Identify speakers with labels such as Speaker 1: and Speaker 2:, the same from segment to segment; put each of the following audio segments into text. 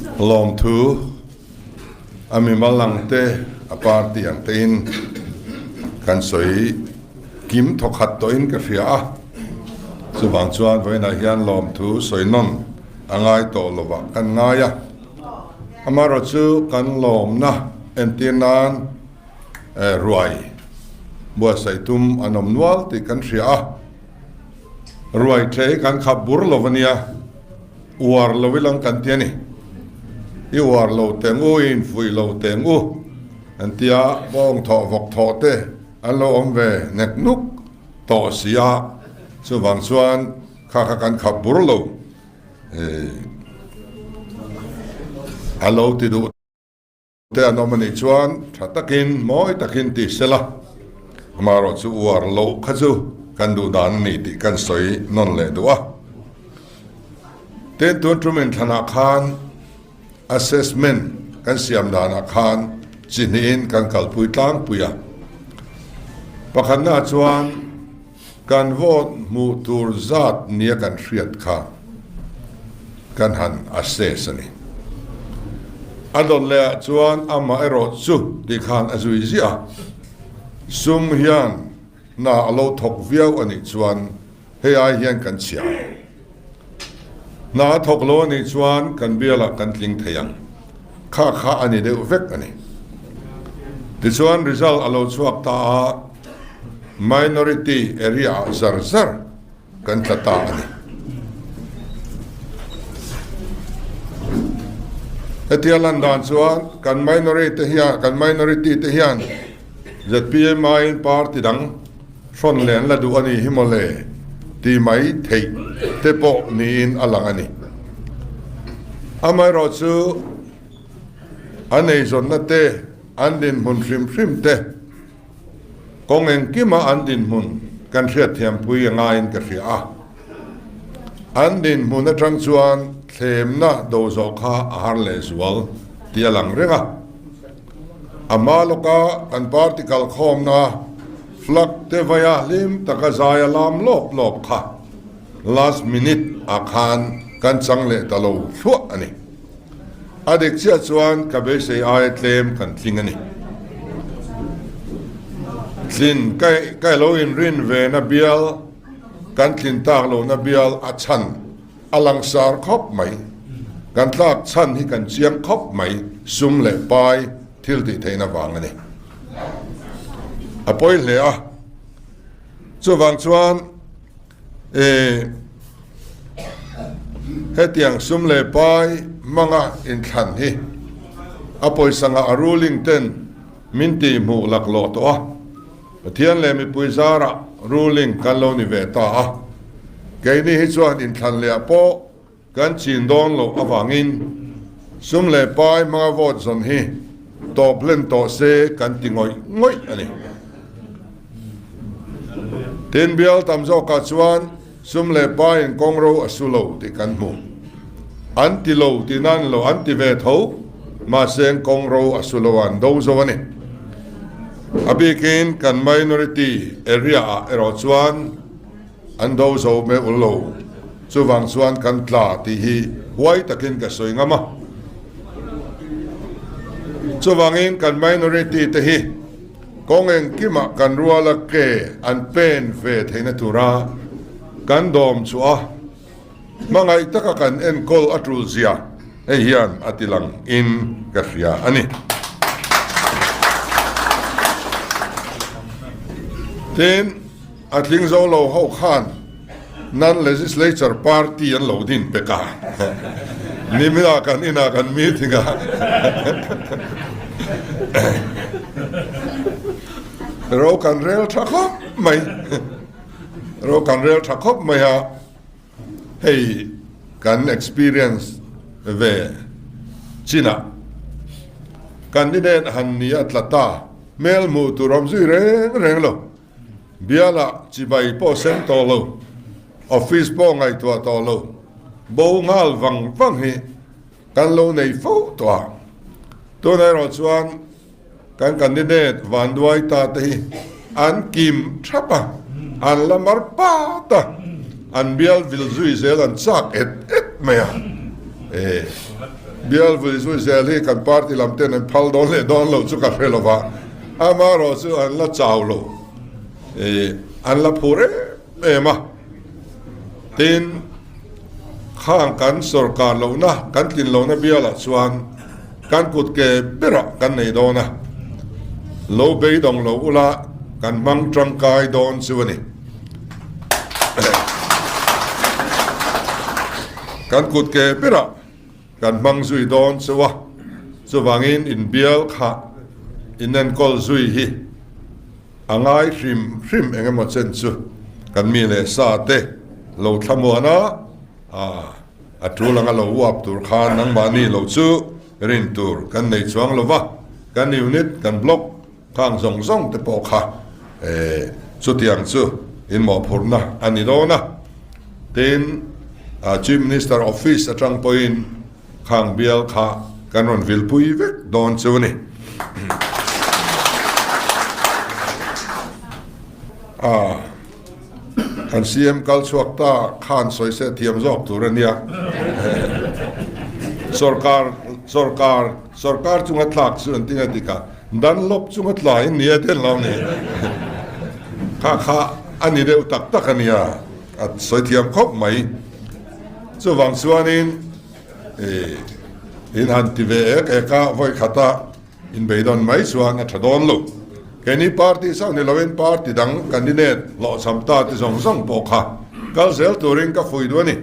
Speaker 1: Lawmthu a mimal ang te, a party ang tein kan sawi kim thawkhat tawhin ka hria a. Chuvang chuan vawiinah hian lawmthu sawi nawn a ngai tawh lovah kan ngai a. Amaherawhchu kan lawmna entir nan ruai buatsaih tum an awm nual tih kan hria a. Ruai ṭhe hi kan khap bur lo a nia, uar lo ilang kan ti a ni. I uar lo teng u, i infuih lo teng u an ti a, bawng thawh vawk thawh te an lo awm ve nek nuk tawh si a, chuvang chuan kha kha kan khap bur lo a lo ti duh. Te an awm a nih chuan tha takin mawi takin ti sela, amaherawh chu uar loh kha chu kan duh dan a ni tih kan sawi nawn leh duh a. Tin, tun tum inthlanah khan assessment kan siam danah khan chi hnihin kan kalpui tlangpui a. Pakhatnaah chuan kan vote hmuh tur zat nia kan hriat kha kan han assess a ni. A dawt leh ah chuan amah erawh chu ti khan a zui ziah a, sum hian hna a lo thawk viau a nih chuan hei ai hian kan chhia ang. Hna a thawk lo a nih chuan kan bialah kan tling thei ang. Kha kha a ni deuh vek a ni. Tichuan result a lo chhuak ta a, minority area ah zar zar kan tla ta a ni. Hetia lan dan chuan kan minority te hian kan minority te hian zpm aiin party dang hrawn leh an la duh a ni hi mawle tih mai theih te pawh niin a lang a ni. Amaherawhchu an eizawnna te, an dinhmun hrim hrim te, Kawng engkima an dinhmun kan hriatthiampui a ngaiin ka hria a. An dinhmun atang chuan thlemna do zawh kha a har lehzual tih a lang reng a. A hma lawka kan party kalkhawmna flag te vaia hlim taka zai a lam lawp lawp kha last minute ah khan kan chang leh ta lo thluah a ni. A dik chiah chuan ka beisei aia tlem kan tling a ni. Tlin ka lo inrin ve na bial, kan tlin tak lohna bial a chhan a langsar khawp mai. Kan tlak chhan hi kan chiang khawp mai, sum leh pai thil tih theihna vang a ni. A pawi hle a, chuvang chuan E, hetiang sum leh pai hmanga inthlan hi a pawisa ngah a ruling ten min tih hmuh laklawh tawh a, Pathian leh mipui zarah ruling kan lo ni ve ta a, keini hi chuan inthlan leh ah pawh Kan chin dawn loh avangin sum leh pai hmanga vote zawn hi tawp hlen tawh se kan ti ngawih ngawih a ni. Tin, bial tam zawkah chuan sum leh paiin kawngro a su lo tih kan hmu. An ti lo tih nan lo an ti ve tho, mahse kawngro a su lo a an do zo a ni. A bikin kan minority area-ah erawh chuan, An do zo meuh lo. Chuvang chuan kan tla tih hi huai takin ka sawi ngam a. Chuvangin kan minority te hi kawng engkimah kan ruala ke an pen ve theihna tura kan dawm chhuah a, hmangaih taka kan enkawl a tul zia hei hian a ti lang in ka hria a ni. Tin. A tling zo lo ho khan non-legislature party an lo din pek a, nimina kan inah kan meeting a, ro kan rel tha khawp mai, ro kan rel tha khawp mai a, hei kan experience ve chinah candidate han ni a tla ta, hmel hmuh tur awm zui reng reng lo. Bialah chibai pawh sem tawh lo, office pawh ngaihtuah tawh lo, bo nghal vang vang hi kan lo nei fo tawh a. Tunah erawh chuan kan candidate vanduai ta te hi an kim thap a, an la mar pat a, an bial vil zui zel an chak et et mai a. E. Bial vui zui zel hi kan party lam ten an phal dawn leh dawn lo chu ka hre lo va, amaherawh chu an la chau lo, an la phur em em a. Tin, khang kan sorkar lohna, kan tlin lohna bialah chuan kan kut ke berah kan nei dawn a, lo beidawng lo ula kan hmang tangkai dawn chu a ni. Kan kut ke berah kan hmang zui dawn chu a, chuvangin inbial kha inenkawl zui hi a ngai hrim hrim eng emaw chen chu kan mi leh sa te lo thlamuan a, a tul anga lo uap tur khan nangmahni lo chu rin tur kan nei chuang lo va, kan unit, kan block khang zawng zawng te pawh kha chutiang chu inmawhphurhna a ni dawn a. Tin, Chief Minister Office atang pawhin khang bial kha kan rawn vilpui vek dawn chu a ni. Kan CM kal chhuak ta khan sawi se thiam zawk tur a nia. Sorkar, sorkar, sorkar chunga tlak chu an ti nga dik a, Dunlop chunga tla in nia ten lo ni. Kha kha a ni deuh tak tak a nia, a sawi thiam khawp mai. Chuvang chuanin in han ti ve ek ek a, vawi khata inbeidawn mai chuan a tha dawn lo. Keini party chauh ni loin party dang candidate hlawhchham ta te zawng zawng pawh kha kal zel turin ka fuih duh a ni.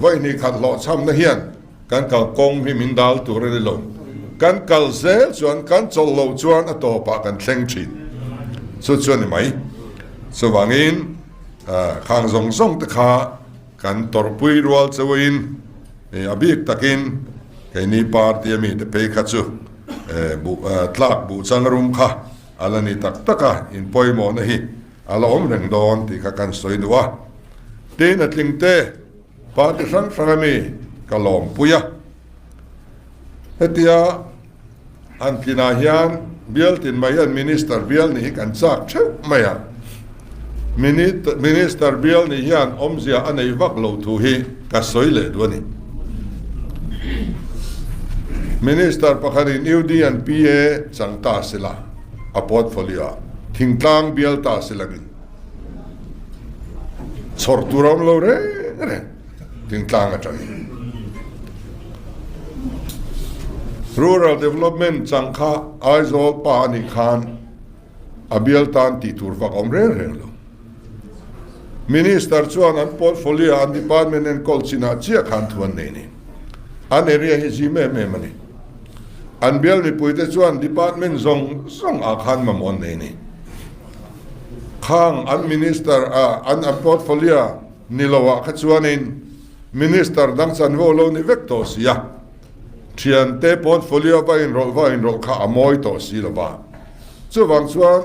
Speaker 1: Vawi hnih khat hlawhchhamna hian Kan kal kawng hi min dal tur a ni lo. Kan kal zel chuan kan chawlh loh chuan a tawpah kan thleng thin. Chu chu a ni mai. Chuvangin khang zawng zawng te kha kan tawrhpui rual chauhin a bik takin keini party a mite phei kha chu tlak buh chang rum kha a la ni tak tak a, inpawimawhna hi a la awm reng dawn tih kha kan sawi duh a. Tin a tling te. Party hrang hrang a mi ka lawmpui a, hetia han tlinah hian bial tin mai hian Minister bial nih hi kan chak theuh mai a, Minister bial nih hian awmzia a nei vak lo thu hi ka sawi leh duh a ni. Minister pakhatin UD and PA chang ta sila a portfolio ah thingtlang bial ta silangin, Chhawr tur a awm lo reng reng thingtlang atangin. Rural Development chang kha Aizawl pa a nih khan a bial tan tih tur vak a awm reng reng lo. Minister chuan an portfolio an department enkawl chinah chiah khan thu an nei ni. An area hi zim em em a ni. An bial mipuite chuan department zawng zawng ah khan mamawh an nei ni. Khang an minister a an an portfolio ni lo ah kha chuanin minister dang chanvo lo ni vek tawh si a, thiante portfolio va inrawlh va inrawlh kha a mawi tawh si lo va. Chuvang chuan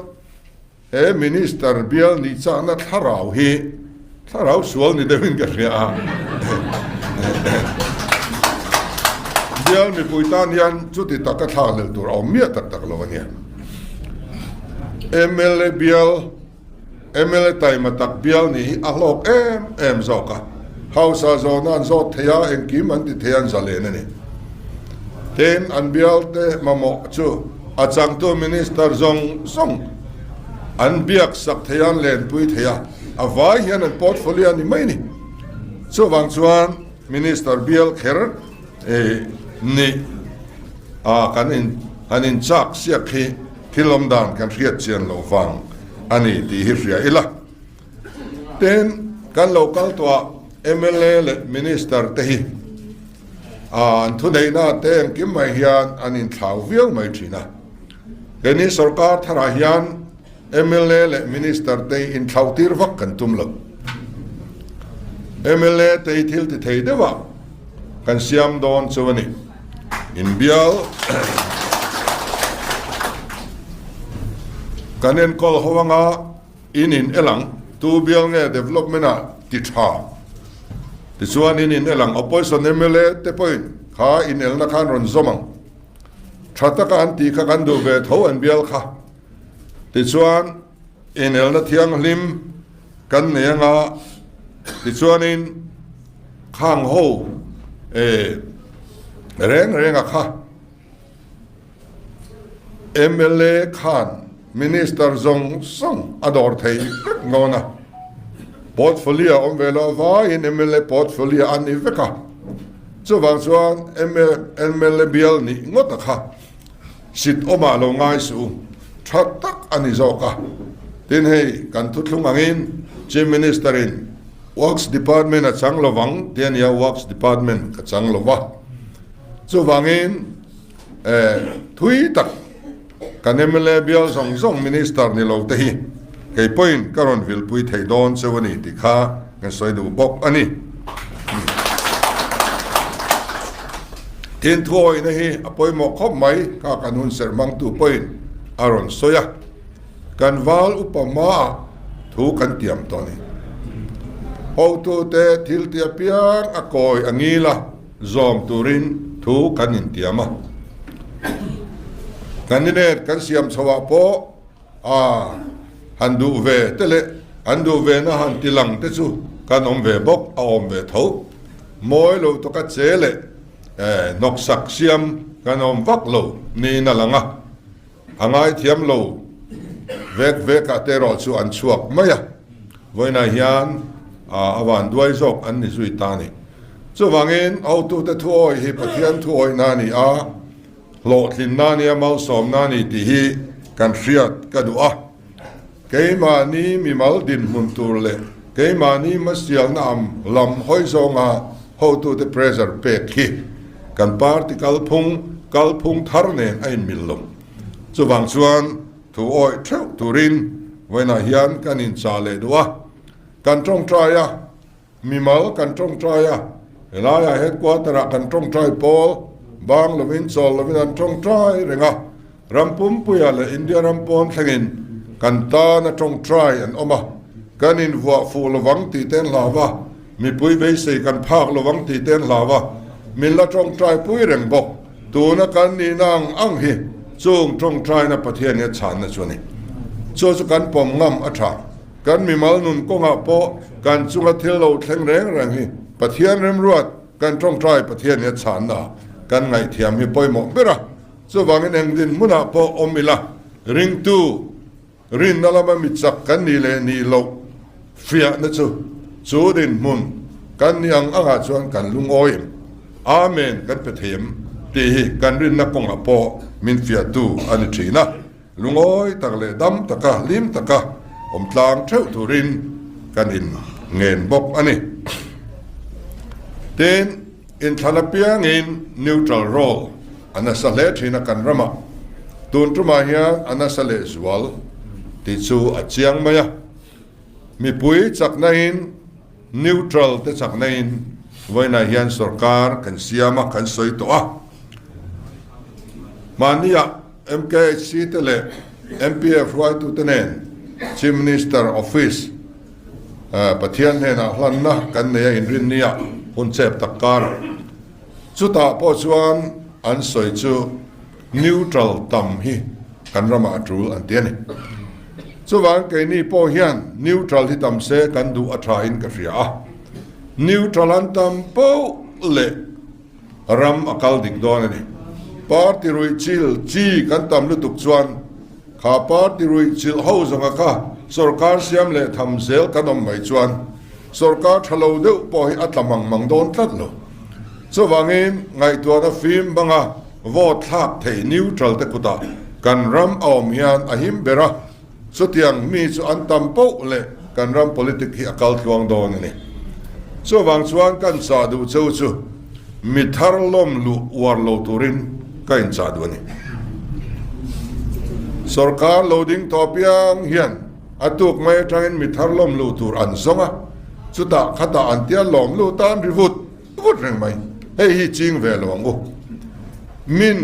Speaker 1: he minister bial nih chahna thlarau hi thlarau sual ni deuhin ka hria a. Bial mipui tan hian chuti taka thlakhlelh tur a awm miah tak tak lo a nia. Mla bial, mla taima tak bial nih hi a hlawk em em zawk a, hausa zawhna an zawt thei a, engkim an ti thei a, an zalen a ni. Tin, an bial te mamawh chu a changtu minister zawng zawng an biak sak thei a, an lenpui thei a, a vai hian an portfolio a ni mai a ni. Chuvang chuan minister bial kher Nih a kan in han in chak siak hi thil awm dan kan hriat chian loh vang a ni tih hi hria ila. Tin, kan lo kal tawh ah mla leh minister te hi an thuneihna te engkim mai hian an inthlau viau mai thin a. Keini sorkar tharah hian Mla leh Minister te hi inthlauh tir vak kan tum lo. Mla te hi thil ti thei deuh ah kan siam dawn chu a ni. Inbial kan enkawl ho anga in in el ang, tu bial nge development ah ti tha tichuan in in el ang, opposition mla te pawhin kha inelna khan rawn zawm ang, tha taka an tih kha kan duh ve tho an bial kha. Tichuan, inelna thianghlim kan nei anga, tichuanin khang ho eh. Reng renga kha mla khan Minister zawng zawng a dawr thei vek ngawn a, portfolio awm ve lo vaiin mla portfolio a ni vek a, chuvang chuan mla bial nih ngawt a kha sit awmah lo ngai suh u, tha tak a ni zawk a. Tin hei kan thuthlung angin Chief Minister in Works Department a chang lovang ti a nia, Works Department ka chang lova, chuvangin thui tak Kan mla bial zawng zawng Minister ni lo te hi kei pawhin ka rawn vilpui thei dawn cheu a ni tih kha kan sawi duh bawk a ni. Tin thuawihna hi a pawimawh khawp mai kha kan hun serh hmangtu pawhin a rawn sawi a, kan val upa hmaah thu kan tiam tawh a ni. Hotute thil ti apiang a kawi a ngil a. Zawm turin thu kan intiam a. Candidate kan siam chhoah pawh a han duh ve te leh an duh ve na han ti lang te chu kan awm ve bawk, a awm ve tho. Mawi lo tawka che leh hnawksak siam kan awm vak lo niin a lang a. A ngaithiam lo vek vek ah te erawh chu an chhuak mai a, vawiinah hian a van duai zawk an ni zui ta a ni. Chuvangin hotute thuawi hi Pathian thuawihna a ni a, hlawhtlinna a nia, malsawmna a ni tih hi kan hriat ka duh a. Keimahni mimal dinhmun tur leh keimahni hmasialna am lam hawi zawnga hotute pressure pek hi kan party kalphung kalphung thar nen a inmil lo. Chuvang chuan thu awih theuh turin vawiinah hian kan inchah leh duh a, kan tawngtai a. Mimal kan tawngtai a, helaiah headquarter-ah kan tawngtai pawl, bang lovin chawl lovin an tawngtai reng a, ram pumpuiah leh India ram pawn thlengin kan tana tawngtai an awm a, kan invuah fuh lovang tih te an hlau a, mipui beisei kan phak lovang tih te an hlau a, min la tawngtai pui reng bawk. Tuna kan nihna ang ang hi chung tawngtaina Pathian hi a chhanna chu a ni. Chu chu kan pawm ngam a tha. Kan mimal nun kawngah pawh kan chunga thil lo thleng reng reng hi Pathian remruat kan tawngtai Pathian hi a chhanna kan ngaihthiam hi pawimawh ber a. Chuvangin eng dinhmunah pawh awm ila ringtu rinna lama mi chak kan nih leh nih loh fiahna chu chu dinhmun kan nih ang angah chuan kan lungawi em? Amen kan pe thei em? tih hi kan rinna kawngah pawh min fiahtu a ni thin a. Lungawi tak leh dam taka hlim taka awm tlang theuh turin kan in ngen bawk a ni. Tin, inthlan apiangin neutral role a nasa hle thin a kan ramah. Tun tumah hian a nasa leh zual tih chu a chiang mai a. Mipui chaknain neutral te chaknain vawiinah hian sorkar kan siam a, kan sawi tawh a. Mahniah MKHC te leh MPF hruaitute nen Chief Minister Office Pathian hnenah hlanna kan nei a inrinniah hun chep tak karah. Chutah pawh chuan an sawi chu neutral tam hi kan ramah a tul an ti a ni. Chuvang keini pawh hian neutral hi tam se kan duh a thain ka hria a. Neutral an tam poh leh ram a kal dik dawn a ni. Party ruih chil chi kan tam lutuk chuan kha party ruih chilh ho zawnga kha sorkar siam leh tham zel kan awm mai chuan sorkar tha lo deuh pawh hi a tla mang mang dawn tlat lo. Chuvangin ngaihtuahna fim banga vote thlak thei neutral te kutah kan ram a awm hian a him ber a. Chutiang mi chu an tam poh leh kan ram politic hi a kal tluang dawn a ni. Chuvang chuan kan chah duh cheu chu mi thar lawm luh uar lo turin ka inchah duh a ni. Sorkar lo ding tawh piang hian a tuk mai atangin mi thar lawm luh tur an zawng a, chutah khatah an tia lawm luh tan ri vut vut reng mai. Hei hi ching ve lo ang u. Min.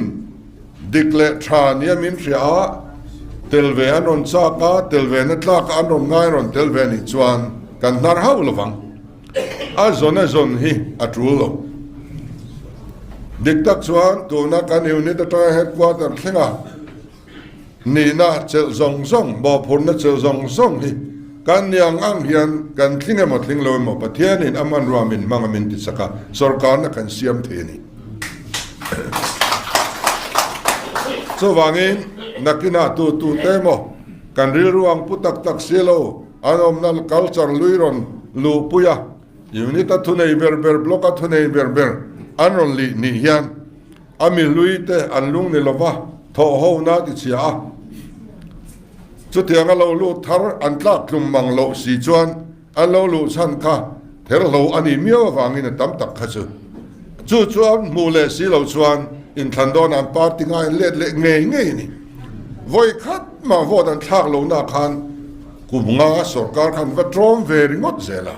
Speaker 1: Dik leh tha nia min hria a, tel ve an rawn chak a, tel ve na tlak a an rawn ngai rawn tel ve nih chuan kan hnar hauh lo vang. A zawn a zawn hi a tul lo. Dik tak chuan tuna kan unit atanga headquarter thlenga nihna chelh zawng zawng, mawhphurhna chelh zawng zawng hi kan ni ang ang hian kan tling emaw tling lo emaw Pathianin a hmanrua min hmang a min tichak a, sorkarna kan siam thei a ni. Chuvangin nakinah tu tu te emaw kan rilru ang pu tak tak si lo an awmna culture lui rawn luhpui a, unit a thunei ber ber, block a thunei ber ber an rawn lih nih hian a mi hlui te an lung ni lova thawh ho na ti chhia a. Chutianga lo lut thar an tlak tlum mang loh si chuan An lo luh chhan kha therhlo a nih miau avangin a tam tak kha chu. Chu chuan hmuh leh si lo chuan inthlan dawn an party ngai an let leh ngei ngei a ni. Vawi khat mah vote an thlak lohna khan kum nga sorkar khan va tlawm ve ringawt zel a.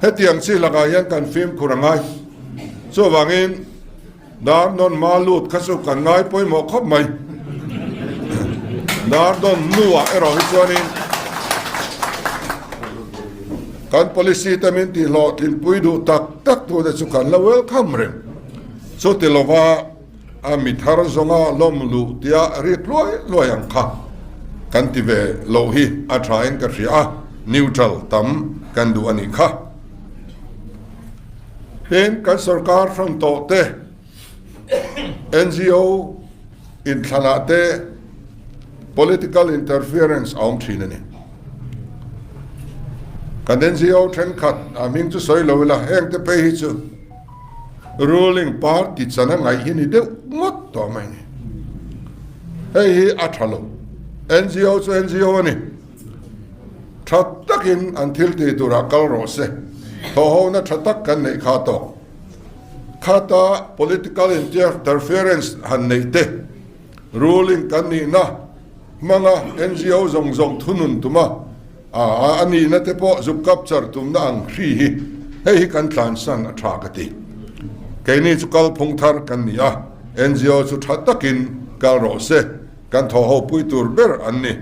Speaker 1: Hetiang chi lakah hian kan fimkhur a ngai. Chuvangin. Dar nawn ma lut kha chu kan ngai pawimawh khawp mai. Dar nawn hnuah erawh hi chuanin kan policy te min tihhlawhtlinpui duh tak tak tute chu kan la welcome reng. Chuti lova a mi thar zawnga lawm luh tia rik luai luai ang kha kan ti ve loh hi a thain ka hria a, neutral tam kan duh a nih kha. Tin, kan sorkar hran tawh te, NGO inthlanah te political interference a awm thin a ni. Kan NGO thenkhat a hming chu sawi lo ila, heng te phei hi chu ruling party chan a ngaih hi ni deuh ngawt tawh mai a ni. Hei hi a tha lo. NGO chu NGO a ni. Tha takin an thil tih turah kal rawh se. Thawhhona tha tak kan neih kha tawk. Khata political interference han neih te, ruling kan nihna hmanga NGO zawng zawng thunun tuma a nihna te pawh zuk capture tumna ang hri hi hei hi kan tlansan a tha ka ti. Keini chu kalphung thar kan ni a, NGO chu tha takin kal rawh se. Kan thawhho pui tur ber an ni.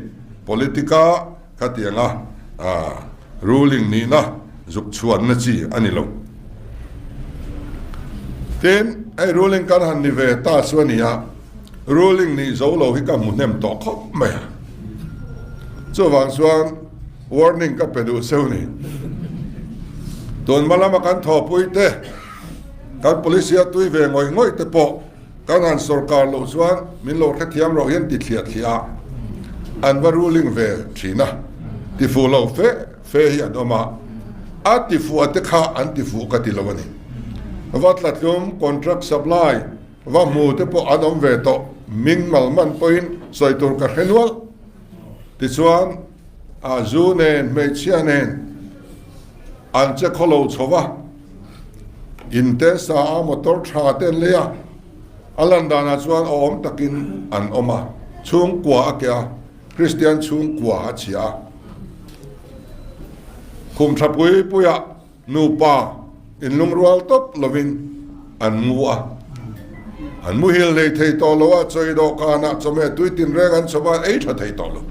Speaker 1: Politica khatianga ruling nihna zuk chhuanna chi a ni lo. Tin, hei ruling kan han ni ve ta chu a ni a, ruling nih zo lo hi ka hmu hnem tawh khawp mai a. Chuvang chuan warning ka pe duh cheu ni. Tun hma lama kan thawhpui te, kan police a tui ve ngawih ngawih te pawh, Kan han sorkar loh chuan min lo hrethiam loh hian ti thliah thliah a, an va ruling ve thin a, tifuh lo fe fe hi an awm a, a tifuh te kha an tifuh ka ti lo a ni. Va tlatlum, contract supply, va hmu te pawh an awm ve tawh, ming mal man pawhin sawi tur ka hre nual. Tichuan a zu nen hmeichhia nen an che khaw lo chho va, in te sa a motor tha te an lei a, a lan danah chuan a awm takin an awm a, chhungkua a keh a, Kristian chhungkua a chhia a, khum tha pui puiah Nupa inlungrual tawp lovin an mu a, an muhil hlei thei tawh lo a, chawi dawhkanah chawhmeh tui tinreng an chhawp a, an ei tha thei tawh lo.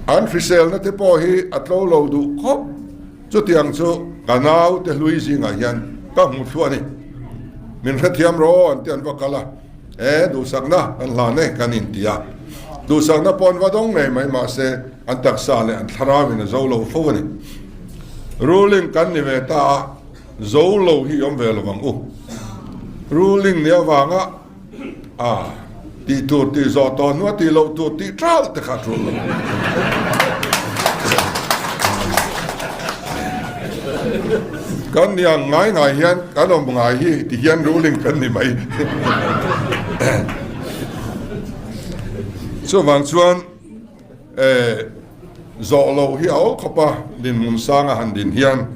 Speaker 1: An hriselna te pawh hi a tlo lo duh khawp. Chutiang chu ka naute hlui zingah hian ka hmu thluah a ni. Min hrethiam rawh an ti an va kal a. E, duhsakna kan hlan e kan inti a, duhsakna pawh an va dawng ngei mai mahse an taksa leh an thlarauin a zo lo fo a ni. Ruling kan ni ve ta a, zo lo hi awm ve lo ang u. Ruling ni avanga a tih tur tih zawh tawh hnua tih loh tur tih ṭalh te kha a ṭul lo. Kan ni ang ngai ngai hian kan awm ngai hi ti hian ruling kan ni mai. Chuvang chuan zawh loh hi a awl khawp a, dinhmun sanga han din hian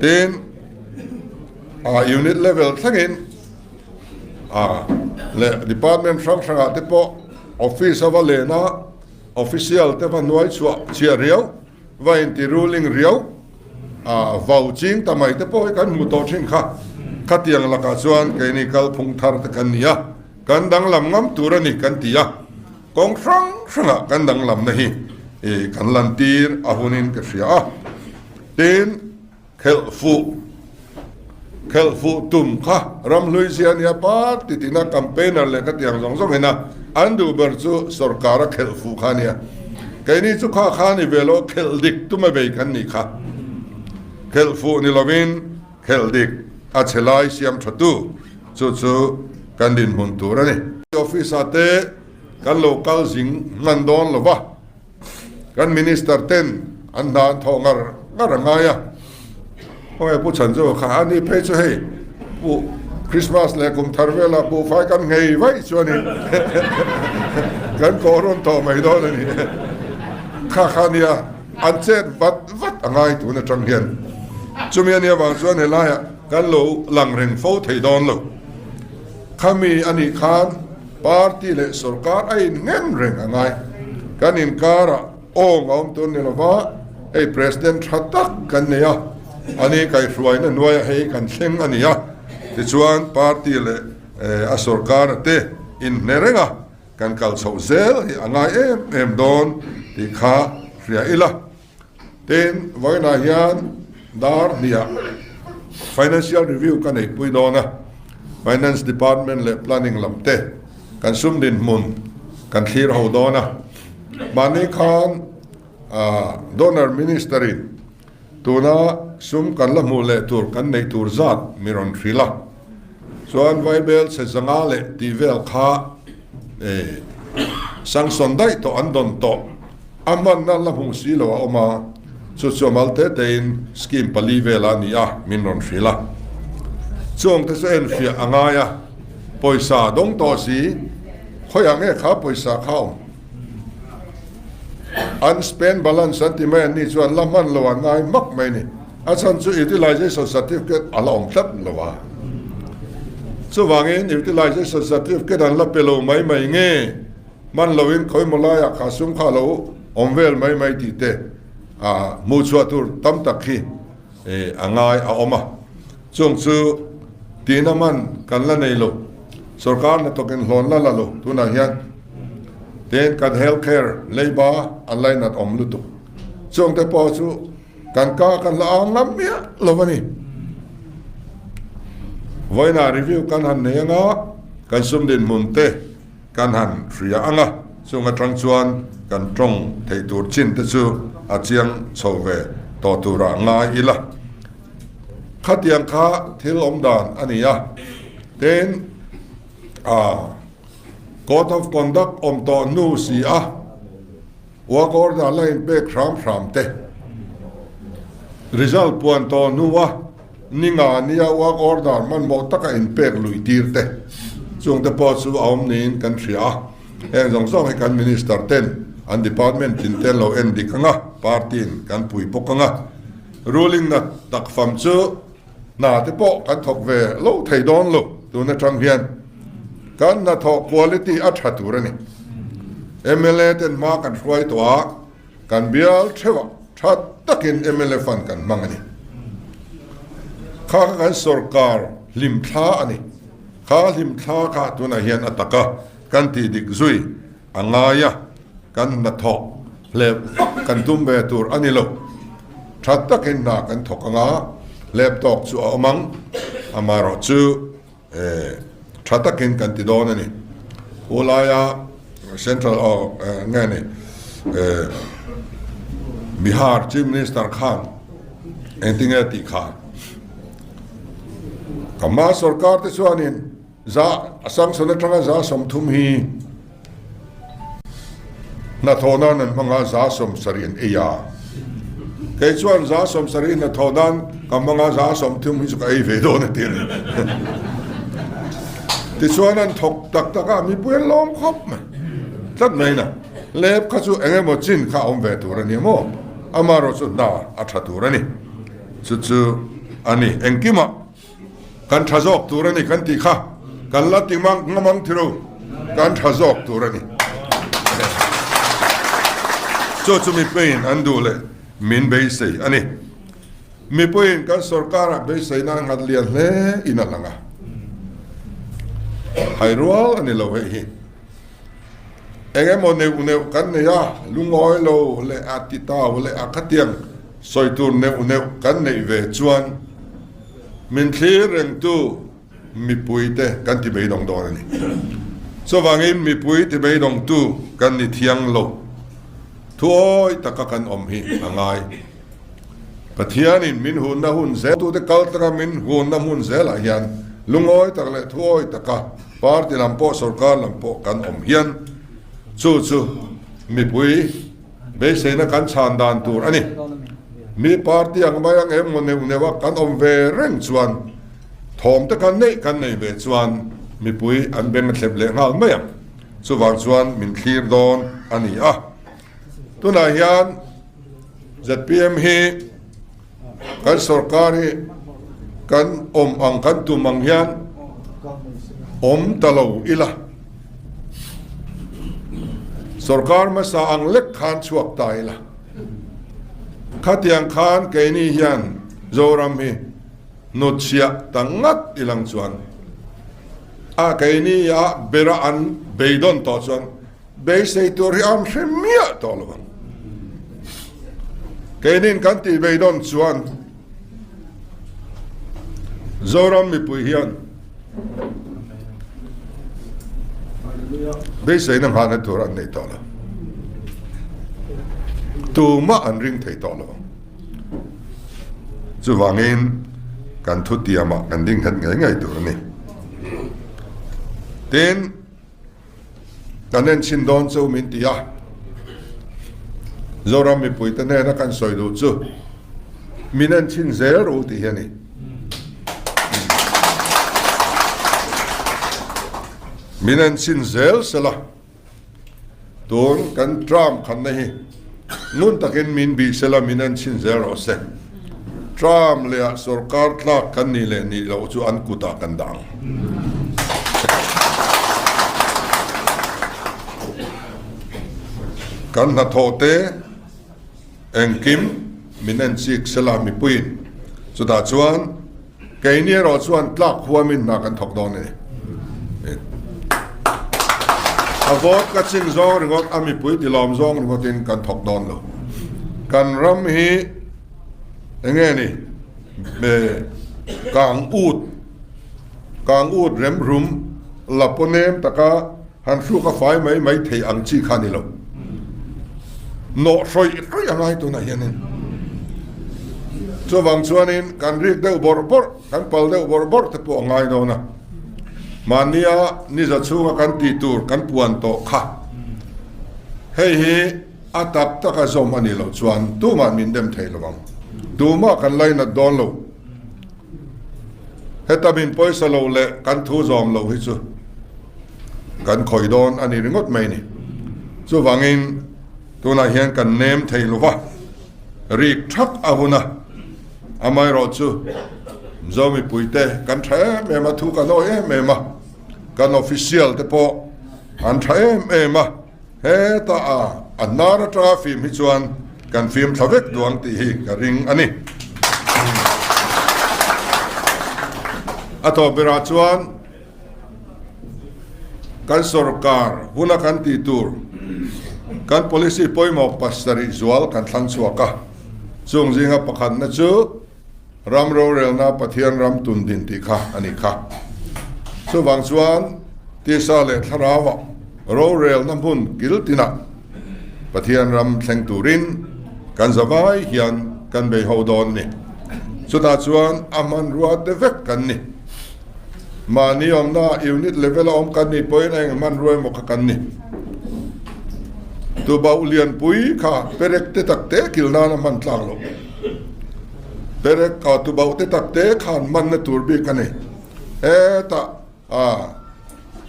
Speaker 1: tin unit level thlengin leh department hrang hrangah te pawh office a va len a, official te va hnuai chhuah chhiah riau. Va inti ruling riau a vau ching ta mai te pawh hi kan hmu tawh thin kha. Khatiang lakah chuan keini kalphung thar te kan ni a, kan danglam ngam tur a ni kan ti a, kawng hrang hrangah kan danglamna hi kan lantir a hunin ka hria a. Tin, Khelh fuh Khelh fuh tum kha ramhlui zia nia party tina campaigner leh khatiang zawng zawng ina an duh ber chu sorkar a khelh fuh kha nia. Keini chu kha kha ni ve lo khelh dik tuma bei kan nih kha. Khelh fuh ni lovin khelh dik a chhe lai siam tha tu. Chu chu kan dinhmun tur a ni. Office ah te kan lo kal zing hman dawn lo va, kan Minister ten an hna an thawh ngar ngar a ngai a. Khawnge Pu Chhanzova kha a ni phei chu hei Pu Christmas leh kum thar velah buhfai kan nghei vaih chuanin kan kawh rawn tawh mai dawn a ni. Kha kha nia an chet vat vat a ngai tun atang hian. Chumi a nih avang chuan helaiah kan lo lang reng fo thei dawn lo. Khami a nih khan party leh sorkar a innghen reng a ngai. Kan inkarah awng a awm tur ni lova hei President tha tak kan nei a, ani kaihhruaina hnuaiah hei kan thleng a ni a, tichuan party leh a sorkar te inhne reng a, kan kal chhoh zel hi a ngai em em dawn tih kha hria ila. Tin, vawiinah hian dar hniah Financial Review ka neihpui dawn a, Finance Department leh Planning lam te kan sum dinhmun kan thlir ho dawn a. Mahni khan Donor Minister in tuna sum kan la hmuh leh tur kan neih tur zat mi rawn hrilh a, chuan Vaibel chhe zanga leh tih vel kha sanction daih tawh an dawn tawh. A hmanna la hmuh si lo a awm a, chu chu a mal te tein scheme pali vela a ni a, min rawn hrilh a. Chuang te chu enfiah a ngai a, pawisa dawng tawh si, khawiah nge kha pawisa kha awm? Unspent balance an ti mai an nih chuan la hman lo a ngai hmak mai ni. A chhan chu utilization certificate a la awm tlat lo a. Chuvangin utilization certificate an la pe lo mai mai nge? Hman loin khawimaw laiah kha sum kha lo awm vel mai mai tih te hmuh chhuah tur tam tak hi a ngai a awm a. Chung chu tihna man kan la nei lo, sorkar hnathawkin hlawn la la lo tunah hian tin kan health care leiba an lainat awm lutuk. Chung te pawh chu kan ka kan la ang ngam miah lo a ni. Vawiinah review kan han nei anga kan sum dinhmun te. Kan han hria ang a, chung atang chuan kan tawng theih tur chin te chu a chiang chho ve tawh turah ngai ila. Khatiang kha thil awm dan a ni a, tin ah Code of Conduct awm tawh hnu si a, Work order la inpek hram hram te, result puan tawh hnu a, Ni nga nia work order hmanhmawh taka inpek lui tir te chung te pawh chu a awm niin kan hria a. Heng zawng zawng hi kan Minister ten an department tin te an lo en dik ang a, party in kan pui bawk ang a. Ruling na tak fam chu hna te pawh kan thawk ve lo thei dawn lo tun atang hian kan hnathawh quality a tha tur a ni. Mla ten hma kan hruai tawh a. Kan bial theuhah tha takin mla fund kan hmang a ni. Kha kha kan sorkar hlimthla a ni. Kha hlimthla kha tunah hian a taka kan tih dik zui a ngai a, kan hnathawk hlep vak kan tum ve tur a ni lo. Tha takin hna kan thawk anga hlep tawk chu a awm ang, amaherawhchu, Tha takin kan ti dawn a ni. U laia Central aw nge ni Bihar Chief Minister khan engtinge tih kha ka hma sorkar te chuanin za sanction atanga za 30 hi Hnathawh nan an hmang a, 70 an ei a. Kei chuan 70 hnathawh nan ka hmang a, 30 hi chu ka ei ve dawn a ti a ni. Tichuan an thawk tak tak a, mipui an lawm khawp mai. Tlat mai na, lep kha chu eng emaw chin kha a awm ve tur a ni maw? Amaherawh chu hna a tha tur a ni. Chu chu a ni engkimah. Kan tha zawk tur a ni kan tih kha kan la ti mang ngam ang thilo, kan tha zawk tur a ni. Chu chu mipuiin an duh leh min beisei a ni. Mipuiin kan sorkarah beiseina a nghat lian hle in a lang a, hai rual a ni lo hei hi. Eng emaw neuh neuh kan nei a, lungawi lo leh a ti tau leh a khatiang sawi tur neuh neuh kan neih ve chuan min thlir rengtu mipuite kan ti beidawng dawn a ni. Chuvangin mipui ti beidawngtu kan ni thiang lo. Thuawi taka kan awm hi a ngai. Pathianin min hunna hun zel tute kal taka min hunna hmun zelah hian. Lungawi tak leh thuawi taka party lam pawh sorkar lam pawh kan awm hian chu chu mipui beiseina kan chhan dan tur a ni. Mi party ang mai ang em maw neuh neuh a kan awm ve reng chuan thawm te kan neih kan nei ve chuan mipui an beng a thlep leh nghal mai ang. Chuvang chuan min thlir dawn a ni a. Tunah hian zpm hi kan sorkar hi kan awm ang kan tum ang hian awm ta lo ila. Sorkar hmasa ang lek khan chhuak ta ila. Khatiang khan keini hian Zoram hi hnutchhiah ta ngat ilang chuan a keini a bera an beidawn tawh chuan Beisei tur hi an hre miah tawh lo ang. Keinin kan tih beidawn chuan Zoram mipui hian beiseina nghahna tur an nei tawh lo. Tumah an ring thei tawh lo ang. Chuvangin kan thutiamah kan ding nghet ngei ngei tur a ni. Tin, Kan enchhin dawn chu min ti a, Zoram mipuite hnena kan sawi duh chu min enchhin zel ru tih hi a ni. Min enchhin zel sela, tun kan term khanna hi ngun takin min bih sela min enchhin zel rawh se. Term lehah sorkar tlak kan nih leh nih loh chu an kutah kan dah ang. Kan hnathawh te engkim min en chik sela mipuiin chutah chuan keini erawh chuan tlak huamin hna kan thawk dawn a ni. A vote ka chin zawng ringawt a mipui tilawm zawng ringawtin kan thawk dawn lo. Kan ram hi enge ni kang ut Kang ut rem rum la paw nem taka han hruk a fai mai mai thei ang chi kha ni lo. Nawh hrawih hrawih a ngai tunah hianin. Chuvang chuanin kan rik deuh bawrh bawrh, kan pal deuh bawrh bawrh te pawh a ngai dawn a. Mahnia niza chhunga kan tih tur kan puan tawh kha. Hei hi a tak taka zawm a nih loh chuan tumah min dem thei lo ang. Tumah kan lainat dawn lo. Heta min pawisa lo leh kan thu zawm lo hi chu kan khawih dawn a ni ringawt mai ni. Chuvangin tunah hian kan nem thei lo va, rik thak a hun a, amaherawh chu Mizo mipuite kan tha em em a, thu kan awi em em a, kan official te pawh an tha em em a. Heta a a hnar atanga fim hi chuan kan fim thla vek duang tih hi ka ring a ni. A tawp berah chuan kan sorkar huna kan tih tur kan policy pawimawh pasarih zual kan thlang chhuak a, chung zinga pakhatna chu, Ram rorelna Pathian ram tun din tih kha a nih kha. Chuvang chuan tisa leh thlarauah rorelna hmun kil tinah Pathian ram thleng turin kan zavai hian kan bei ho dawn ni. Chutah chuan a hmanrua te vek kan ni. Mahni awmna unit level a awm kan nih pawhin a eng hmanrua emaw kha kan ni. Tubauh lianpui kha perek te tak te kil nana hman tlak loh. Perek ah tubauh te tak te khan manna tur bik a ni. Hetah ah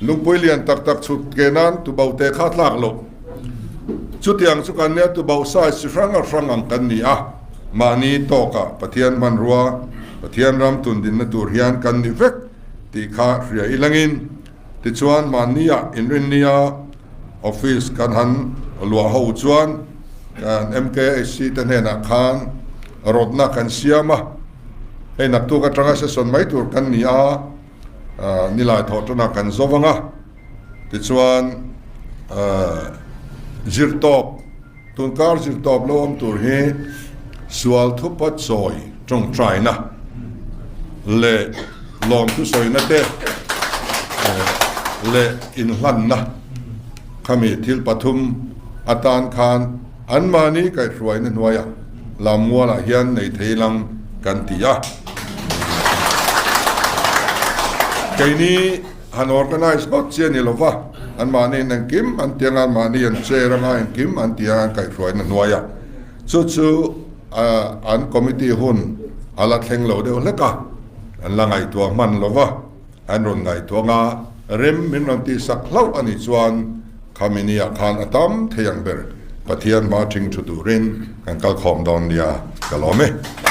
Speaker 1: lungpui lian tak tak chhut ke nan tubauh te kha tlak loh. Chutiang chu kan nia tubauh size chi hrang a hrang ang kan ni a. Mahni tawkah Pathian hmanrua, Pathian ram tundinna tur hian kan ni vek tih kha hria ilangin tichuan mahnia inrinnia office kan han luah ho chuan kan MKHC te hnenah khan rawtna kan siam a, hei naktuk atanga session mai tur kan ni a, nilai thawh tana kan zo vang a, tichuan zirtawp. Tunkar zirtawp lo awm tur hi sual thupa chawi tawngtaina leh lawmthu sawina te leh inhlanna khami thil pathum atan khan anmahni kaihhruaina hnuaiah Lammualah hian nei thei lang kan ti a. Keini han organise ngawt chi a ni lo va, anmahniin engkim an ti anga, anmahni an chair anga engkim an ti anga an kaihhruaina hnuaia chu chu an committee hun a la thleng lo deuh hlek a, an la ngaihtuah hman lo va, an rawn ngaihtuah anga rem min rawn tihsak hlauh a nih chuan khami nia khan a tam thei ang ber Pathian hma ṭhing ṭhu turin kan kal khawm dawn nia ka lawm e.